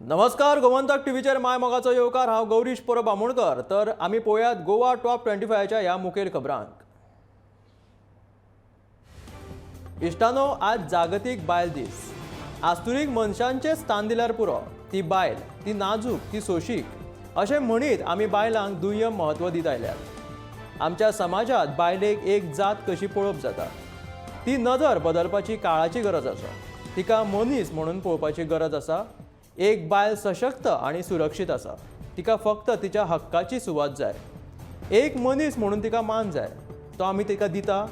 नमस्कार, गोमंतक टीव्हीचेर my मोगाचो येवकार. हांव गौरीश परब आमोणकर. तर आमी पळोवयात गोवा टॉप 25च्या ह्या मुखेल खबरांक. इश्टानो, आज जागतीक बायल दीस. आस्तुरीक मनशांचें स्थान दिल्यार पुरो, ती बायल, ती नाजूक, ती सोशीक अशें म्हणीत आमी बायलांक दुय्यम म्हत्व दीत आयल्यात. आमच्या समाजात बायलेक एक जात कशी पळोवप जाता, ती नदर बदलपाची काळाची गरज आसा. तिका मनीस म्हणून पळोवपाची गरज आसा. एक बायल सशक्त आनी सुरक्षीत आसा. तिका फक्त तिच्या हक्काची सुवात जाय. एक मनीस म्हणून तिका मान जाय. तो आमी तिका दिता?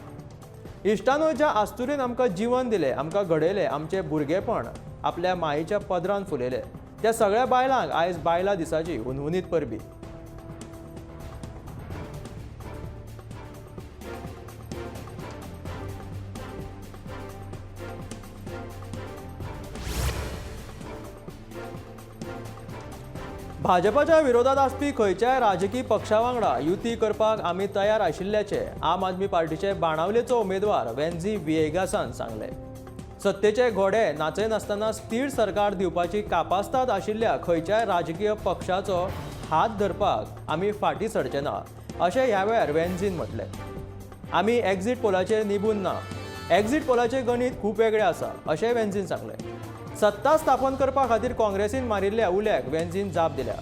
इश्टानो, ज्या आस्तुरेन आमकां जिवन दिलें, आमकां घडयलें, आमचें भुरगेपण आपल्या मायेच्या पदरान फुलयलें, त्या सगळ्या बायलांक आयज बायलां दिसाची हुनहुनीत परबी. भाजपाच्या विरोधात आसपी खंयच्याय राजकीय पक्षा वांगडा युती करपाक आमी तयार आशिल्ल्याचे आम आदमी पार्टीचे बाणावलेचो उमेदवार वेन्झी विएगासान सांगले. सत्तेचे घोडे नाचयनासतना स्थीर सरकार दिवपाची कापास्ताद आशिल्ल्या खंयच्याय राजकीय पक्षाचो हात धरपाक आमी फाटीं सरचे ना, अशें ह्या वेळार वेन्झीन म्हटलें. आमी एक्झीट पोलाचेर निबून ना. एक्झीट पोलाचें गणीत खूब वेगळें आसा, अशेंय वेन्झीन सांगलें. सत्ता स्थापन करपा खातीर काँग्रेसीन मारिल्ल्या उल्याक वेन्झीन जाप दिल्या.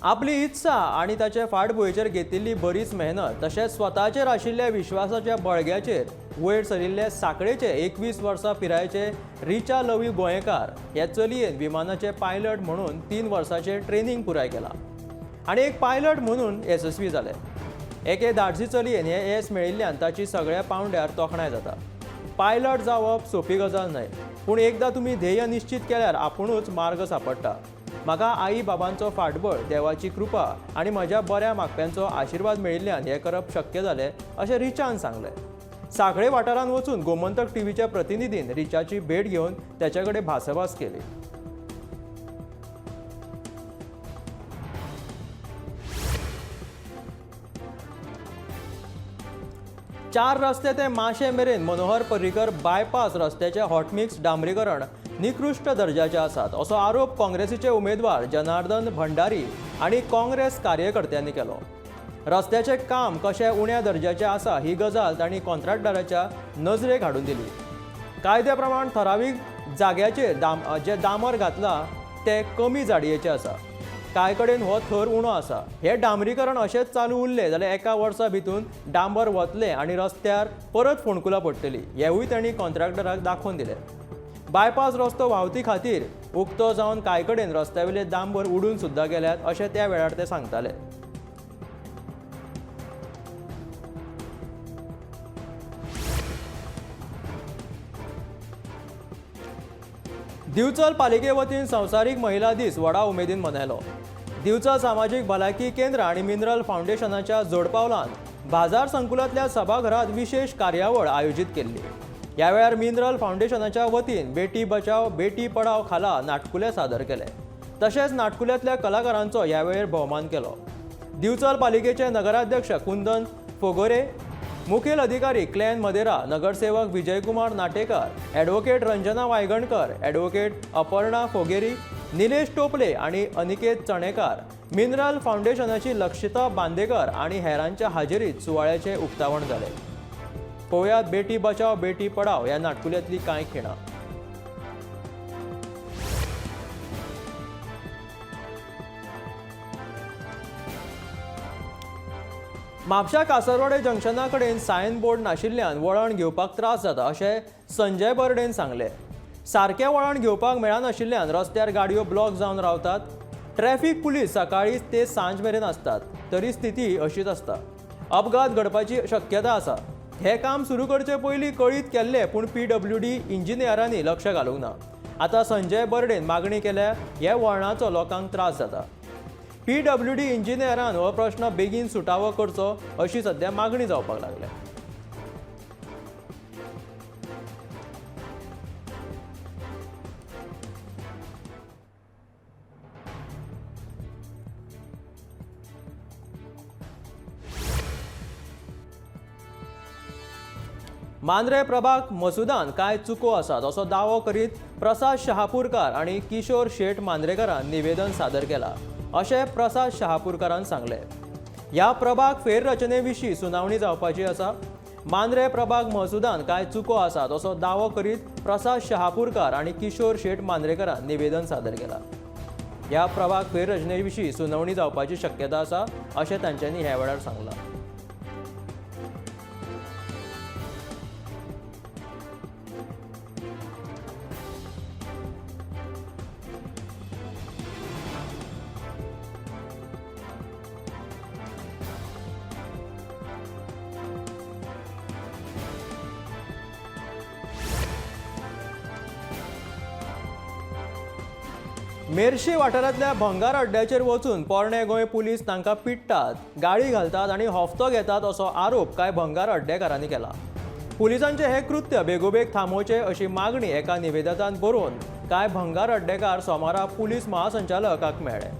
आपली इत्सा आनी ताचे फाटभुंयेचेर घेतिल्ली बरीच मेहनत तशेंच स्वताचेर आशिल्ल्या विश्वासाच्या बळग्याचेर वयर सरिल्ले साखळेचे 21 वर्सां पिरायेचे रिचा लवी गोंयकार ह्या चलयेन विमानाचे पायलट म्हणून 3 वर्सांचें ट्रेनींग पुराय केलां आनी एक पायलट म्हणून येसस्वी जाले. एके धाडसी चलयेन हें येस मेळिल्ल्यान ताची सगळ्या पांवड्यार तोखणाय जाता. पायलट जावप सोंपी गजाल न्हय, पूण एकदां तुमी ध्येय निश्चीत केल्यार आपुणूच मार्ग सांपडटा. म्हाका आई बाबांचो फाटबळ, देवाची कृपा आनी म्हज्या बऱ्या मागप्यांचो आशिर्वाद मेळिल्ल्यान हें करप शक्य जालें, अशें रिचान सांगलें. साखळे वाठारांत वचून गोमंतक टीव्हीच्या प्रतिनिधीन रिचाची भेट घेवन त्याचे कडेन भासाभास केली. चार रस्ते ते माशे मेरेन मनोहर पर्रीकर बायपास रस्त्याचे हॉटमिक्स डांबरीकरण निकृश्ट दर्जाचे आसात, असो आरोप काँग्रेसीचे उमेदवार जनार्दन भंडारी आनी काँग्रेस कार्यकर्त्यांनी केलो. रस्त्याचें काम कशें उण्या दर्जाचें आसा ही गजाल तांणी कॉन्ट्रॅक्टदाराच्या नजरेक हाडून दिली. कायद्या प्रमाण थरावीक जाग्याचेर जे डांबर घातलां ते कमी जाडयेचें आसा. कांय कडेन हो थर उणो आसा. हें डांबरीकरण अशेंच चालू उरलें जाल्यार एका वर्सा भितून डांबर वतलें आनी रस्त्यार परत फोंडकुलां पडटलीं, हेंवूय तांणी कॉन्ट्रॅक्टराक दाखोवन दिलें. बायपास रस्तो व्हांवती खातीर उक्तो जावन कांय कडेन रस्त्यावेले डांबर उडून सुद्दां गेल्यात, अशें त्या वेळार ते सांगताले. दिवचल पालिके वतीन संवसारीक महिला दीस व्हडा उमेदीन मनयलो. दिवचल सामाजीक भलायकी केंद्र आनी मिनरल फावंडेशनाच्या जोडपावलान बाजार संकुलांतल्या सभाघरांत विशेष कार्यावळ आयोजीत केल्ली. ह्या वेळार मिनरल फावंडेशनाच्या वतीन बेटी बचाव बेटी पढाव खाला नाटकुले सादर केले. तशेंच नाटकुल्यांतल्या कलाकारांचो ह्या वेळार भोवमान केलो. दिवचल पालिकेचे नगराध्यक्ष कुंदन फोगोरे, मुखेल अधिकारी क्लॅन मदेरा, नगरसेवक विजयकुमार नाटेकार, ॲडव्होकेट रंजना वायगणकर, ॲडव्होकेट अपर्णा फोगेरी, निलेश टोपले आनी अनिकेत चणेकार, मिनरल फावंडेशनाची लक्षिता बांदेकर आनी हेरांच्या हाजेरीत सुवाळ्याचें उक्तावण जालें. पळोवयात बेटी बचाव बेटी पढाव ह्या नाटकुल्यांतली कांय खिणां. म्हापशा कासरवाडे जंक्शना कडेन सायन बोर्ड नाशिल्ल्यान वळण घेवपाक त्रास जाता, अशें संजय बर्डेन सांगलें. सारकें वळण घेवपाक मेळनाशिल्ल्यान रस्त्यार गाडयो ब्लॉक जावन रावतात. ट्रॅफिक पुलीस सकाळी ते सांज मेरेन आसतात, तरी स्थिती अशीच आसता. अपघात घडपाची शक्यता आसा. हें काम सुरू करचे पयलीं कळीत केल्लें, पूण PWD इंजिनियरांनी लक्ष घालूंक ना. आतां संजय बर्डेन मागणी केल्या, ह्या वळणाचो लोकांक त्रास जाता. PWD इंजिनियरान हो प्रश्न बेगीन सुटावो करचो, अशी सध्या मागणी जावपाक लागल्या. मांद्रे प्रभाग मसुदान कांय चुको आसात असो दावो करीत प्रसाद शहापूरकार आनी किशोर शेट मांद्रेकारान निवेदन सादर केला अशें प्रसाद शहापूरकारान सांगलें. ह्या प्रभाग फेररचने विशीं सुनावणी जावपाची आसा. मांद्रे प्रभाग मसुदान कांय चुको आसात असो दावो करीत प्रसाद शहापूरकार आनी किशोर शेट मांद्रेकारान निवेदन सादर केला. ह्या प्रभाग फेररचने विशीं सुनावणी जावपाची शक्यता आसा अशें तांच्यांनी ह्या वेळार सांगलां. मेरशी वाठारांतल्या भंगार अड्ड्याचेर वचून पोरणे गोंय पुलीस तांकां पिडटात, गाळी घालतात आनी हफ्तो घेतात असो आरोप कांय भंगार अड्डेकारांनी केला. पुलिसांचें हें कृत्य बेगोबेग थांबोवचें अशी मागणी एका निवेदनांत बरोवन कांय भंगार अड्डेकार सोमारा पुलीस महासंचालकाक मेळ्ळे.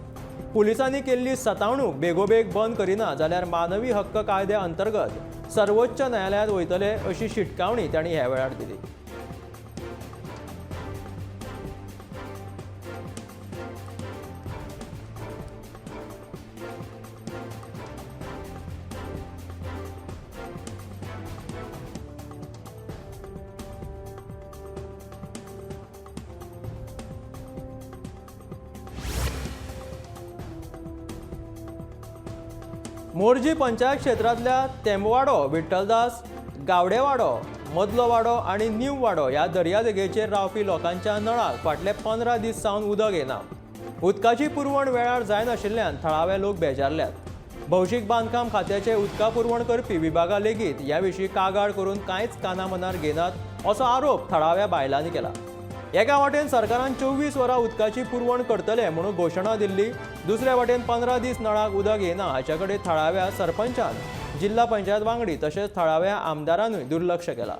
पुलिसांनी केल्ली सतावणूक बेगोबेग बंद करिना जाल्यार मानवी हक्क कायद्या अंतर्गत सर्वोच्च न्यायालयांत वयतले अशी शिटकावणी तांणी ह्या वेळार दिली. मोरजी पंचायत क्षेत्रांतल्या तेंबवाडो, विठ्ठलदास, गावडेवाडो, मदलोवाडो आनी न्यूवाडो ह्या दर्यादेगेचेर रावपी लोकांच्या नळाक फाटले 15 दीस सावन उदक येना. उदकाची पुरवण वेळार जायनाशिल्ल्यान थळावे लोक बेजारल्यात. भौशीक बांदकाम खात्याचे उदका पुरवण करपी विभागा लेगीत ह्या विशीं कागाळ करून कांयच कानामनार घेनात असो आरोप थळाव्या बायलांनी केला. एका वाटेन सरकारान 24 वरां उदकाची पुरवण करतले म्हणून घोशणा दिल्ली, दुसऱ्या वाटेन 15 दीस नळाक उदक येना हाच्या कडेन थळाव्या सरपंचान, जिल्हा पंचायत वांगडी तशेंच थळाव्या आमदारानूय दुर्लक्ष केलां.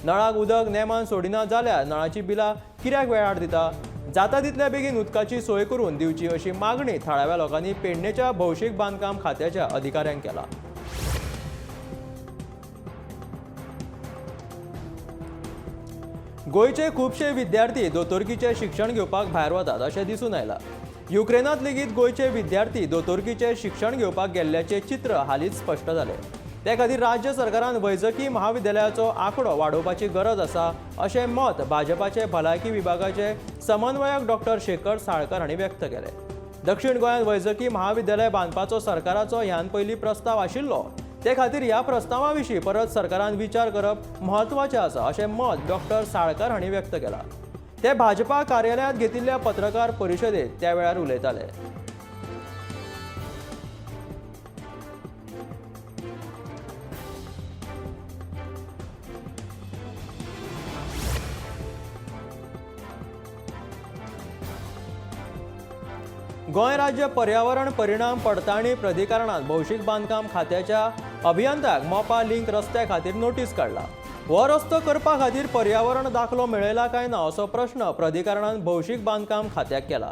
नळाक उदक नेमान सोडिना जाल्यार नळाची बिलां कित्याक वेळार दिता? जाता तितल्या बेगीन उदकाची सोय करून दिवची अशी मागणी थळाव्या लोकांनी पेडणेच्या भौशीक बांदकाम खात्याच्या अधिकाऱ्यांक केला. गोंयचे खुबशे विद्यार्थी दोतोरकीचें शिक्षण घेवपाक भायर वतात अशें दिसून आयलां. युक्रेनांत लेगीत गोंयचे विद्यार्थी दोतोरकीचें शिक्षण घेवपाक गेल्ल्याचें चित्र हालींच स्पश्ट जालें. ते खातीर राज्य सरकारान वैजकी महाविद्यालयाचो आंकडो वाडोवपाची गरज आसा अशें मत भाजपाचे भलायकी विभागाचे समन्वयक डॉक्टर शेखर साळकर हांणी व्यक्त केलें. दक्षिण गोंयांत वैजकी महाविद्यालय बांदपाचो सरकाराचो ह्यान पयलीं प्रस्ताव आशिल्लो. ते खातीर ह्या प्रस्तावा विशीं परत सरकारान विचार करप म्हत्वाचें आसा अशें मत डॉक्टर साळकर हांणी व्यक्त केलां. ते भाजपा कार्यालयांत घेतिल्ल्या पत्रकार परिशदेंत त्या वेळार उलयताले. गोंय राज्य पर्यावरण परिणाम पडताळणी प्राधिकरणान भौशीक बांदकाम खात्याच्या अभियंत्याक मोपा लिंक रस्त्या खातीर नोटीस काडला. हो रस्तो करपा खातीर पर्यावरण दाखलो मेळयला काय ना असो प्रश्न प्राधिकरणान भौशीक बांदकाम खात्याक केला.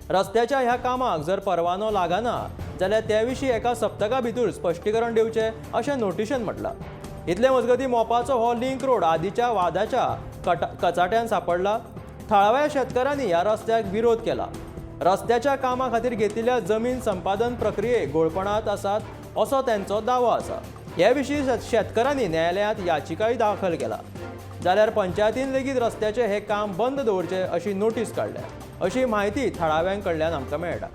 रस्त्याच्या ह्या कामाक जर परवानो लागना जाल्यार त्या विशीं एका सप्तका भितर स्पश्टीकरण दिवचें अशें नोटिशेन म्हटलां. इतले मजगतीं मोपाचो हो लिंक रोड आदीच्या वादाच्या कचाट्यान सांपडला. थळाव्या शेतकारांनी ह्या रस्त्याक विरोध केला. रस्त्याच्या कामा खातीर घेतिल्ल्या जमीन संपादन प्रक्रियेक घोळपणांत आसात असो तांचो दावो आसा. हे विशीं शेतकारांनी न्यायालयांत याचिकाय दाखल केला. जाल्यार पंचायतीन लेगीत रस्त्याचें हें काम बंद दवरचें अशी नोटीस काडल्या अशी म्हायती थळाव्यां कडल्यान आमकां मेळटा.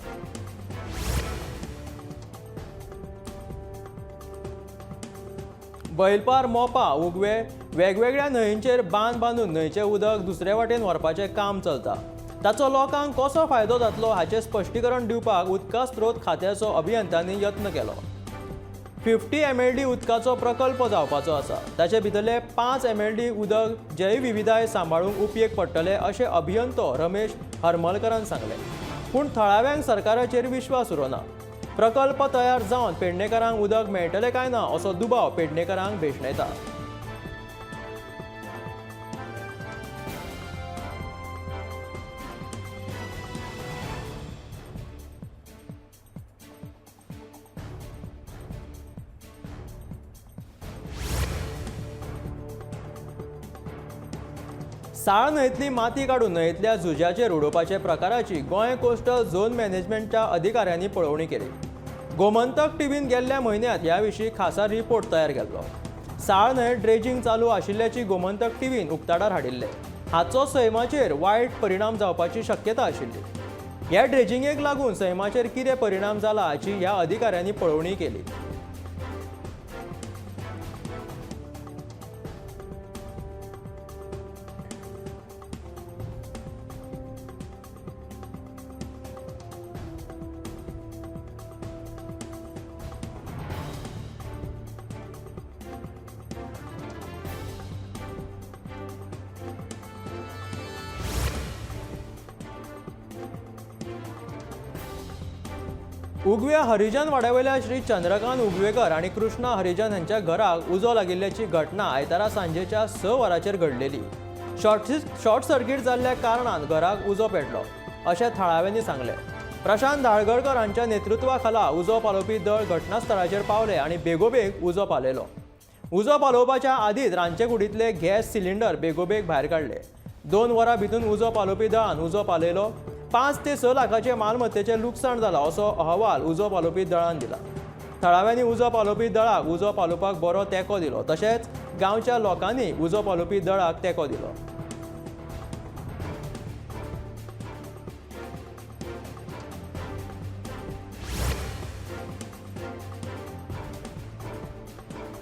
बैलपार मोपा उगवे वेगवेगळ्या न्हंयचेर बांद बांदून न्हंयचें उदक दुसरे वाटेन व्हरपाचें काम चलता. ताचो लोकांक कसो फायदो जातलो हाचें स्पश्टीकरण दिवपाक उदका स्रोत खात्याचो अभियंत्यांनी यत्न केलो. 50 MLD उदकाचो प्रकल्प जावपाचो आसा. ताचे भितरले 5 MLD उदक जैवविविधाय सांबाळूंक उपयोग पडटले अशें अभियंतो रमेश हरमलकरान सांगलें. पूण थळाव्यांक सरकाराचेर विश्वास उरना. प्रकल्प तयार जावन पेडणेकारांक उदक मेळटलें काय ना असो दुबाव पेडणेकारांक भेशणयता. साळ न्हंयतली माती काडून न्हंयतल्या झुजाचेर उडोवपाच्या प्रकाराची गोंय कोस्टल झोन मॅनेजमेंटच्या अधिकाऱ्यांनी पळोवणी केली. गोमंतक टीव्हीन गेल्ल्या म्हयन्यांत ह्या विशीं खासा रिपोर्ट तयार केल्लो. साळ न्हंय ड्रेजिंग चालू आशिल्ल्याची गोमंतक टीव्हीन उक्ताडार हाडिल्ले. हाचो सैमाचेर वायट परिणाम जावपाची शक्यता आशिल्ली. ह्या ड्रेजिंगेक लागून सैमाचेर कितें परिणाम जाला हाची ह्या अधिकाऱ्यांनी पळोवणी केली. उगव्या हरिजन वाड्यावयल्या श्री चंद्रकांत उगवेकर आनी कृष्णा हरिजन हांच्या घराक उजो लागिल्ल्याची घटना आयतारा सांजेच्या 6 वरांचेर घडलेली. शॉर्ट सर्किट जाल्ल्या कारणान घराक उजो पेटलो अशें थळाव्यांनी सांगलें. प्रशांत धाळगडकर हांच्या नेतृत्वा खाला उजो पालोवपी दळ घटनास्थळाचेर पावले आनी बेगोबेग उजो पालयलो. उजो पालोवपाच्या आदींच रांदचेकुडींतले गॅस सिलिंडर बेगोबेग भायर काडले. 2 वरां भितर उजो पालोवपी दळान उजो पालयलो. 5 ते 6 लाखाचे मालमत्तेचें लुकसाण जालां असो अहवाल उजो पालोवपी दळान दिला. थळाव्यांनी उजो पालोवपी दळाक उजो पालोवपाक बरो तेंको दिलो. तशेंच गांवच्या लोकांनी उजो पालोवपी दळाक तेंको दिलो.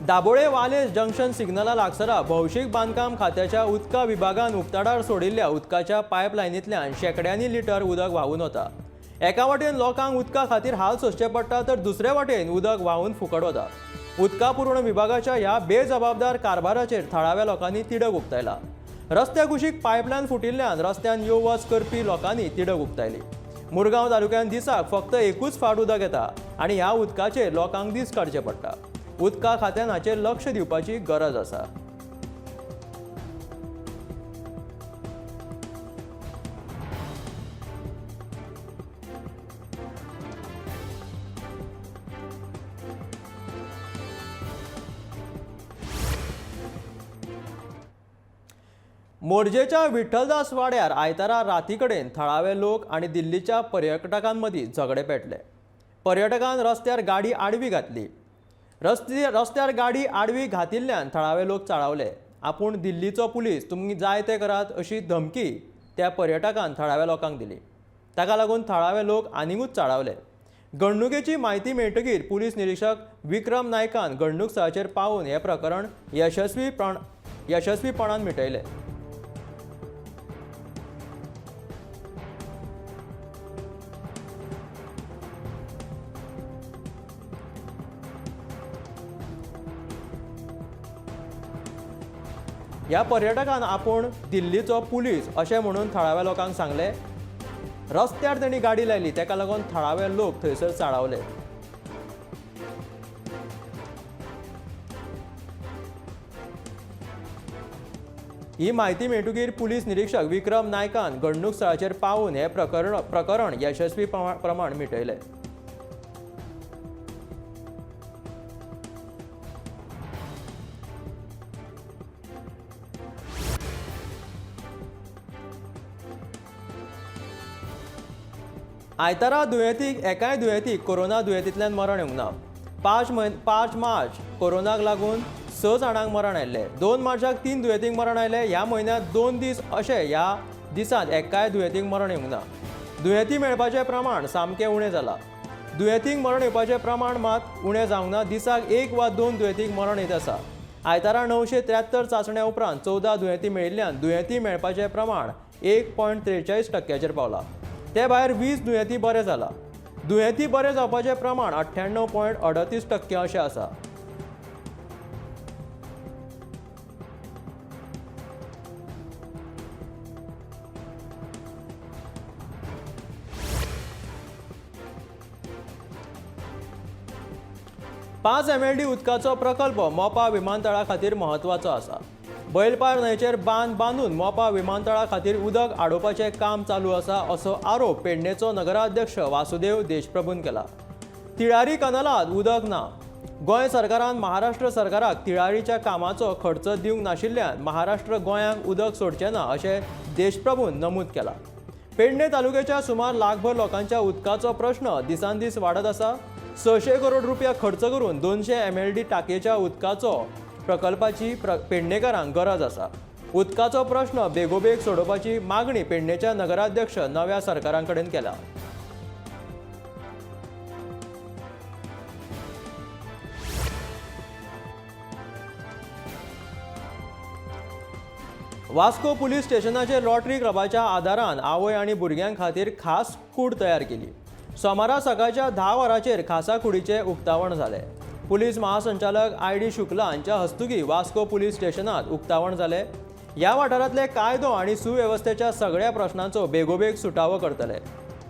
दाबोळे वालेस जंक्शन सिग्नला लागसरा भौशीक बांदकाम खात्याच्या उदका विभागान उक्ताडार सोडिल्ल्या उदकाच्या पायपलायनींतल्यान शेंकड्यांनी लिटर उदक व्हांवून वता. एका वाटेन लोकांक उदका खातीर हाल सोंसचे पडटा तर दुसरे वाटेन उदक व्हांवून फुकट वता. उदका पुरवण विभागाच्या ह्या बेजबाबदार कारभाराचेर थळाव्या लोकांनी तिडक उक्तायला. रस्त्या कुशीक पायपलायन फुटिल्ल्यान रस्त्यान यो वच करपी लोकांनी तिडक उक्तायली. मुरगांव तालुक्यांत दिसाक फक्त एकूच फावट उदक येता आनी ह्या उदकाचेर लोकांक दीस काडचे पडटा. उदका खात्यान हाचेर लक्ष दिवपाची गरज आसा. मोरजेच्या विठ्ठलदास वाड्यार आयतारा राती कडेन थळावे लोक आनी दिल्लीच्या पर्यटकांमदीं झगडे पेटले. पर्यटकान रस्त्यार गाडी आडवी घातली. रस्त्यार गाडी आडवी घातिल्ल्यान थळावे लोक चाळवले. आपूण दिल्लीचो पुलीस, तुमी जाय ते करात अशी धमकी त्या पर्यटकान थळाव्या लोकांक दिली. ताका लागून थळावे लोक आनीकूच चाळवले. घडणुकेची म्हायती मेळटकीर पुलीस निरीक्षक विक्रम नायकान घडणूक स्थळाचेर पावून हें प्रकरण यशस्वीपणान मिटयलें. ह्या पर्यटकान आपूण दिल्लीचो पुलीस अशें म्हणून थळाव्या लोकांक सांगलें. रस्त्यार तेणी गाडी लायली, तेका लागून थळावे लोक थंयसर चाळवले. ही म्हायती मेळटकीर पुलीस निरीक्षक विक्रम नायकान घडणूक स्थळाचेर पावून हें प्रकरण यशस्वी प्रमाण मिटयलें. आयतारा दुयेंतीक एकाय दुयेंतीक कोरोना दुयेंतींतल्यान मरण येवंक ना. 5 मार्च कोरोनाक लागून 6 जाणांक मरण आयिल्लें. 2 मार्चाक 3 दुयेंतींक मरण आयलें. ह्या म्हयन्यांत 2 दीस अशें ह्या दिसांत एकाय दुयेंतींक मरण येवंक ना. दुयेंती मेळपाचें प्रमाण सामकें उणें जालां. दुयेंतींक मरण येवपाचें प्रमाण मात उणें जावंक ना. दिसाक 1 वा 2 दुयेंतींक मरण येत आसा. आयतारा 973 चांचण्या उपरांत 14 दुयेंती मेळिल्ल्यान दुयेंती मेळपाचें प्रमाण 1.43% पावलां. ते भायर 20 दुयेंती बरे जाला. दुयेंती बरे जावपाचें प्रमाण 98.38% अशें आसा. 5 MLD उदकाचो प्रकल्प मोपा विमानतळा खातीर म्हत्वाचो आसा. बैलपार न्हंयचेर बांद बांदून मोपा विमानतळा खातीर उदक आडोवपाचें काम चालू आसा असो आरोप पेडणेचो नगराध्यक्ष वासुदेव देशप्रभून केला. तिळारी कनालांत उदक ना, गोंय सरकारान महाराष्ट्र सरकाराक तिळारीच्या कामाचो खर्च दिवंक नाशिल्ल्यान महाराष्ट्र गोंयांक उदक सोडचें ना अशें देशप्रभून नमूद केलां. पेडणे तालुक्याच्या सुमार लाखभर लोकांच्या उदकाचो प्रश्न दिसान दीस वाडत आसा. 600 करोड रुपया खर्च करून 200 MLD टाकयेच्या उदकाचो प्रकल्पाची पेडणेकारांक गरज आसा. उदकाचो प्रश्न बेगोबेग सोडोवपाची मागणी पेडणेच्या नगराध्यक्ष नव्या सरकारांकडेन केला. वास्को पुलीस स्टेशनाचेर रोटरी क्लबाच्या आदारान आवय आनी भुरग्यां खातीर खास कूड तयार केली. सोमारा सकाळच्या 10 वरांचेर खासा कुडीचें उक्तावण जालें. पुलीस महासंचालक ID Shukla हांच्या हस्तुकी वास्को पुलीस स्टेशनांत उक्तावण जालें. ह्या वाठारांतले कायदो आनी सुवेवस्थेच्या सगळ्या प्रश्नांचो बेगोबेग सुटावो करतले.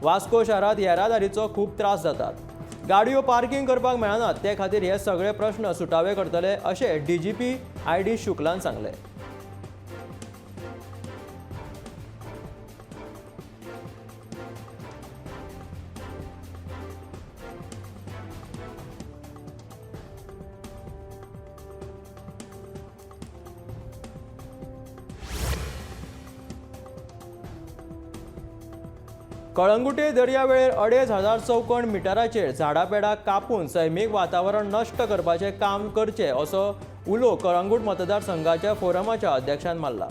वास्को शारांत येरादारीचो खूब त्रास जातात. गाडयो पार्किंग करपाक मेळनात, ते खातीर हे सगळे प्रश्न सुटावे करतले अशें DGP ID शुक्लान सांगलें. कळंगुटे दर्यावेळेर 2500 चौखण मिटराचेर झाडां पेडां कापून सैमीक वातावरण नश्ट करपाचें काम करचें असो उलो कळंगूट मतदारसंघाच्या फोरमाच्या अध्यक्षान मारला.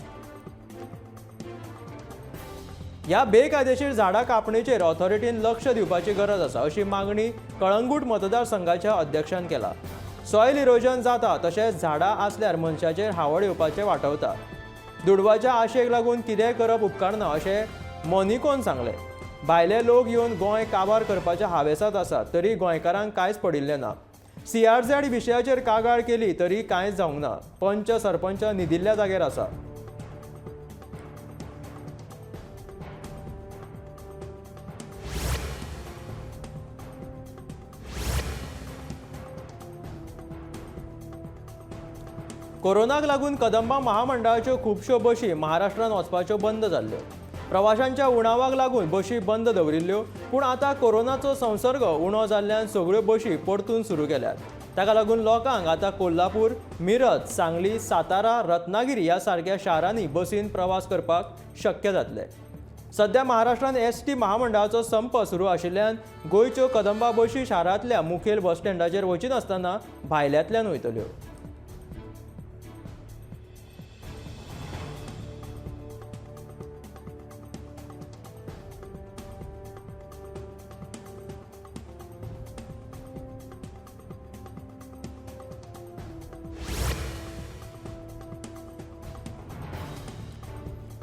ह्या बेकायदेशीर झाडां कापणीचेर ऑथॉरिटीन लक्ष दिवपाची गरज आसा अशी मागणी कळंगूट मतदारसंघाच्या अध्यक्षान केला. सॉयल इरोजन जाता तशेंच झाडां आसल्यार मनशाचेर हावळ येवपाचें वाटवता. दुडवाच्या आशेक लागून कितेंय करप उपकारना अशें मोनिकोन सांगलें. भायले लोक येवन गोंय काबार करपाच्या हावेसांत आसात तरी गोंयकारांक कांयच पडिल्लें ना. CRZ विशयाचेर कागाळ केली तरी कांयच जावंक ना. पंच सरपंच न्हिदिल्ल्या जाग्यार आसा. कोरोनाक लागून कदंबा महामंडळाच्यो खुबश्यो बशी महाराष्ट्रांत वचपाच्यो बंद जाल्ल्यो. प्रवाशांच्या उणावाक लागून बशी बंद दवरिल्ल्यो, पूण आतां कोरोनाचो संसर्ग उणो जाल्ल्यान सगळ्यो बशी परतून सुरू केल्यात. ताका लागून लोकांक आतां कोल्हापूर, मिरज, सांगली, सातारा, रत्नागिरी ह्या सारक्या शारांनी बसीन प्रवास करपाक शक्य जातलें. सध्या महाराष्ट्रांत ST महामंडळाचो संप सुरू आशिल्ल्यान गोंयच्यो कदंबा बशी शारांतल्या मुखेल बस स्टँडाचेर वचिनासतना भायल्यांतल्यान वयतल्यो.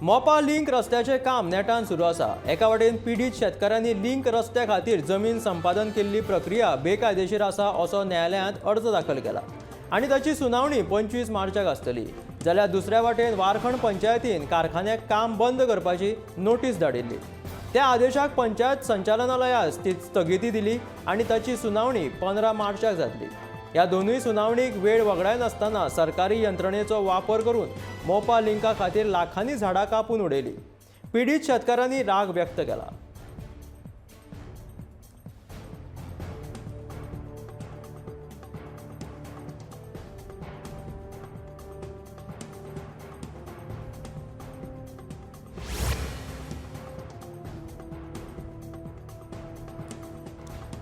मोपा लिंक रस्त्याचें काम नेटान सुरू आसा. एका वटेन पिडीत शेतकारांनी लिंक रस्त्या खातीर जमीन संपादन केल्ली प्रक्रिया बेकायदेशीर आसा असो न्यायालयांत अर्ज दाखल केला आनी ताची सुनावणी 25 मार्चाक आसतली. जाल्यार दुसऱ्या वाटेन वारखंड पंचायतीन कारखान्याक काम बंद करपाची नोटीस धाडिल्ली. त्या आदेशाक पंचायत संचालनालयान स्थगिती दिली आनी ताची सुनावणी 15 मार्चाक जातली. ह्या दोनूय सुनावणीक वेळ वगडायनासतना सरकारी यंत्रणेचो वापर करून मोपा लिंका खातीर लाखांनी झाडां कापून उडयली. पिडीत शेतकारांनी राग व्यक्त केला.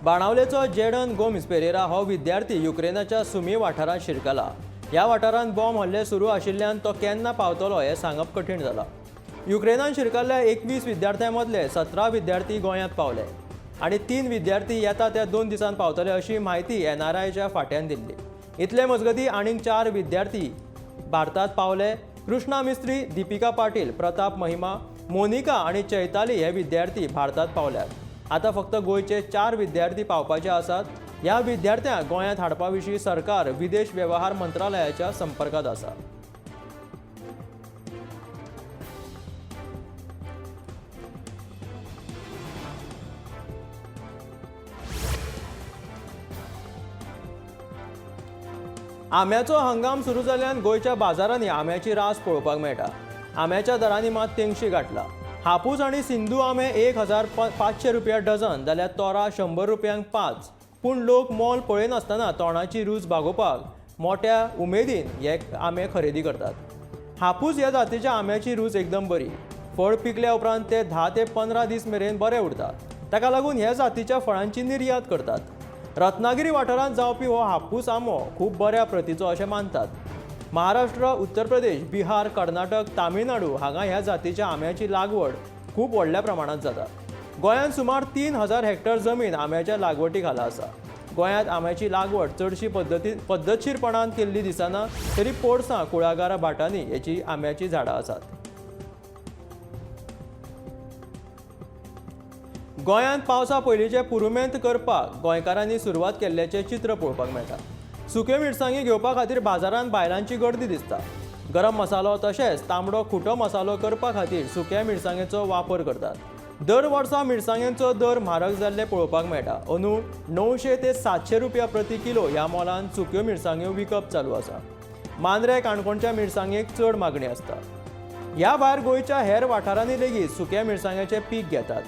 बाणावलेचो जेडन गोम्स पेरेरा हो विद्यार्थी युक्रेनाच्या सुमी वाठारांत शिरकला. ह्या वाठारांत बॉम्ब हल्ले सुरू आशिल्ल्यान तो केन्ना पावतलो हें सांगप कठीण जालां. युक्रेनान शिरकल्ल्या 21 विद्यार्थ्यां मदले 17 विद्यार्थी गोंयांत पावले आनी 3 विद्यार्थी येता त्या 2 दिसांत पावतले अशी म्हायती NRIच्या फांट्यान दिल्ली. इतले मजगतीं आनीक 4 विद्यार्थी भारतांत पावले. कृष्णा मिस्त्री, दीपिका पाटील, प्रताप महिमा, मोनिका आनी चैताली हे विद्यार्थी भारतांत पावल्यात. आतां फक्त गोंयचे 4 विद्यार्थी पावपाचे आसात. ह्या विद्यार्थ्यांक गोंयांत हाडपा विशीं सरकार विदेश वेव्हार मंत्रालयाच्या संपर्कांत आसा. आंब्याचो हंगाम सुरू जाल्ल्यान गोंयच्या बाजारांनी आंब्याची रास पळोवपाक मेळटा. आंब्याच्या दरांनी मात तेंगशी गांठला. हापूस आनी सिंधू आंबे 1500 रुपया डझन, जाल्यार तोरा 100 रुपयांक 5, पूण लोक मोल पळयनासतना तोंडाची रूच भागोवपाक मोट्या उमेदीन हे आंबे खरेदी करतात. हापूस ह्या जातीच्या आंब्याची रूच एकदम बरी. फळ पिकल्या उपरांत ते 10 ते 15 दीस मेरेन बरें उरता. ताका लागून ह्या जातीच्या फळांची निर्यात करतात. रत्नागिरी वाठारांत जावपी हो हापूस आंबो खूब बऱ्या प्रतीचो अशें मानतात. महाराष्ट्र, उत्तर प्रदेश, बिहार, कर्नाटक, तामिळनाडू हांगा ह्या जातीच्या आंब्याची लागवड खूब व्हडल्या प्रमाणांत जाता. गोंयांत सुमार 3000 हेक्टर जमीन आंब्याच्या लागवडी खाला आसा. गोंयांत आंब्याची लागवड चडशी पद्दतशीरपणान केल्ली दिसना तरी पोरसां, कुळागरां, भाटांनी हेची आंब्याची झाडां आसात. गोंयांत पावसा पयलींचे पुरुमेंत करपाक गोंयकारांनी सुरवात केल्ल्याचें चित्र पळोवपाक मेळटा. सुक्यो मिरसांगी घेवपा खातीर बाजारांत बायलांची गर्दी दिसता. गरम मसालो तशेंच तांबडो खुटो मसालो करपा खातीर सुक्या मिरसांगेचो वापर करतात. दर वर्सा मिरसांगेचो दर म्हारग जाल्ले पळोवपाक मेळटा. अंदू 900 ते 700 रुपया प्रति किलो ह्या मोलान सुक्यो मिरसांग्यो विकप चालू आसा. मांद्रे, काणकोणच्या मिरसांगेक चड मागणी आसता. ह्या भायर गोंयच्या हेर वाठारांनी लेगीत सुक्या मिरसांगेचें पीक घेतात.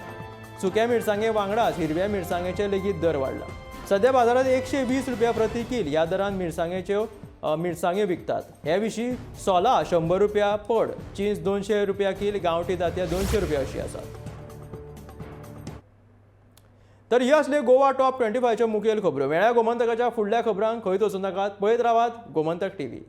सुक्या मिरसांगे वांगडाच हिरव्या मिरसांगेचे लेगीत दर वाडला. सध्या बाजारांत 120 रुपया प्रति किल ह्या दरान मिरसांग्यो विकतात. हे विशीं सोला 100 रुपया पड, चींच 200 रुपया किल, गांवठी तांतयां 200 रुपया अशी आसात. तर ही आसली गोवा टॉप 25च्यो मुखेल खबरो. मेळ्या गोमंतकाच्या फुडल्या खबरांक खंयच वचूं नाकात, पळयत रावात गोमंतक टीव्ही.